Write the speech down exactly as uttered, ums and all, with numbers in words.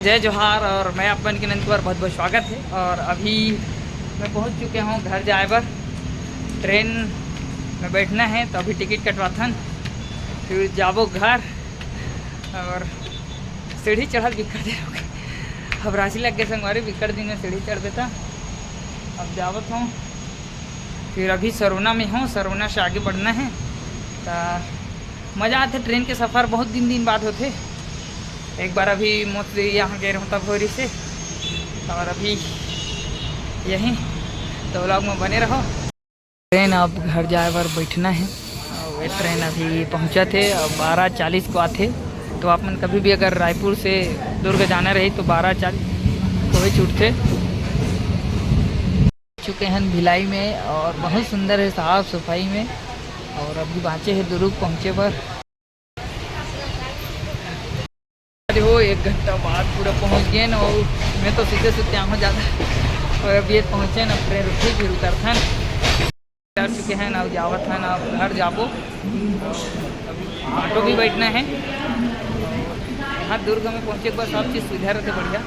जय जोहार, और मैं आप मन के नंद कुमार, बहुत बहुत स्वागत है। और अभी मैं पहुंच चुके हूं घर जाए बर। ट्रेन में बैठना है, तो अभी टिकट कटवाथन, फिर जाबो घर। और सीढ़ी चढ़ल बिकट दिन हो गए, अब राशि लग गए संगवारी, बिकट दिन में सीढ़ी चढ़ देता। अब जावत हूँ, फिर अभी सरोना में हूँ, सरोना से आगे बढ़ना है। तो मज़ा आथे, ट्रेन के सफ़र बहुत दिन दिन बाद होथे। एक बार अभी मोती यहाँ गए रहूँ तब हो रही से, और अभी यहीं तो व्लॉग में बने रहो। ट्रेन अब घर जाए बर बैठना है, और ये ट्रेन अभी पहुँचत है, अब बारह चालीस को आथे। तो आप मन कभी भी अगर रायपुर से दुर्ग जाना रही तो बारह चालीस को ही छूटथे। चुके हैं भिलाई में, और बहुत सुंदर है, साफ सफाई में। और अभी बाँचे है दुर्ग पहुँचे बर। अरे हो, एक घंटा बाद पूरा पहुँच गए ना, और मैं तो सीधे सुते आऊँ ज़्यादा। और अभी ये पहुँचे ना, ट्रेन रुकी, फिर उतरथन। उतर चुके हैं ना, जावत है ना, घर जाबो। अभी ऑटो भी बैठना है। यहाँ दुर्ग में पहुँचे के बाद सब चीज़ सुविधा रहते, बढ़िया।